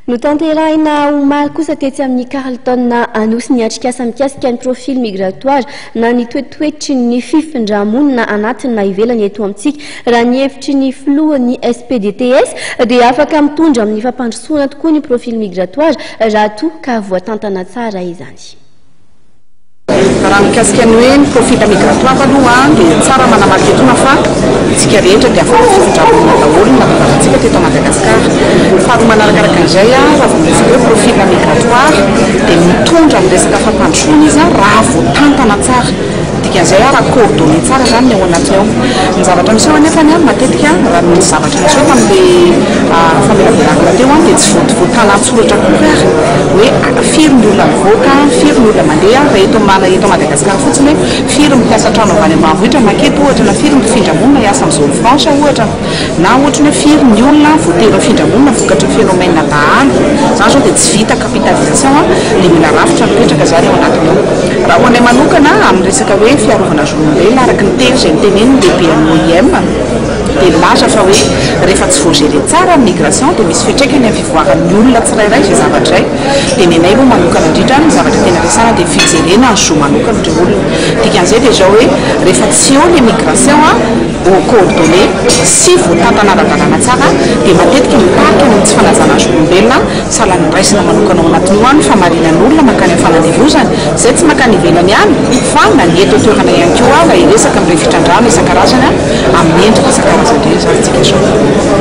Notanterahina omaly kosa tetsy amin'ny Carlton Anosy ny atrikasa mikasika ny profil migratoire na ny toetoetry ny fifindra-monina anatiny na ivelany eto amintsika. Raha ny hevitry ny filohan'ny SPDTS dia afaka mitondra amin'ny fampandrosoana tokoa ny profil migratoire raha toa ka voatantana tsara izany. Raha mikasika ny hoe ny profil migratoire aloha dia tsara manamarika etoana fa isika rehetra dia afaka fifindra-monina daholo ny nahatongavantsika teto Madagasikara. Faharoa manarakaraka an'izay, raha vao miresaka hoe profil migratoire dia mitondra ny resaka fampandrosoana izy raha voatantana tsara. Dikan'izay raha coordonné tsara izany ny ao anatiny ao. Ny zavatra miseho anefa matetika raha ny zavatra niseho tamin'ilay famelabelarana teo dia tsy voatana an-tsoratra akory ary hoe firy ny olona mivoaka, firy ny olona mandeha, raha eto mana eto Madagasikara fotsiny hoe firy ny mpiasa trano avy any ambanivohitra manketo ohatra na firy ny mpifindra monina hiasa amin'ny zone franche ohatra na ohatra ny hoe firy ny olona voatery mifindra monina vokatry ny phénomène dahalo. Izany izao dia tsy vita capitalisation dia mila rafitra mipetraka izany ao anatiny ao. Raha ho anay manokana amin'ny resaka hoe fiarovana zon'olombelona araka ny teny izay notenenin'ny lehiben'ny OIM dia nilaza fa hoe rehefa tsy voa-gérer tsara ny migration dia misy fiantraikany amin'ny fivoaran'ny olona tsirairay izay zavatra izay. Dia ny anay aloha manokana indrindra ny zavatra tena resahana dia fijerena ny zo manokana ireo olona. Dikan'izay dia izao hoe rehefa tsy eo ilay migration voa-coordonner sy voatantana ara-dalàna tsara dia matetika mitarika any amin'ny tsy fanajana ny zon'olombelona sahala ny raisina manokana ao anatin'io ny famarinan'olona mankany amin'ny fanandevozana izay tsy mankany ivelany ihany fa na ny eto an-toerana ihany koa raha hiresaka amin'ireo fitrandrahana isan-karazany amin'ny endrika isan-karazany ireny izany isika izao.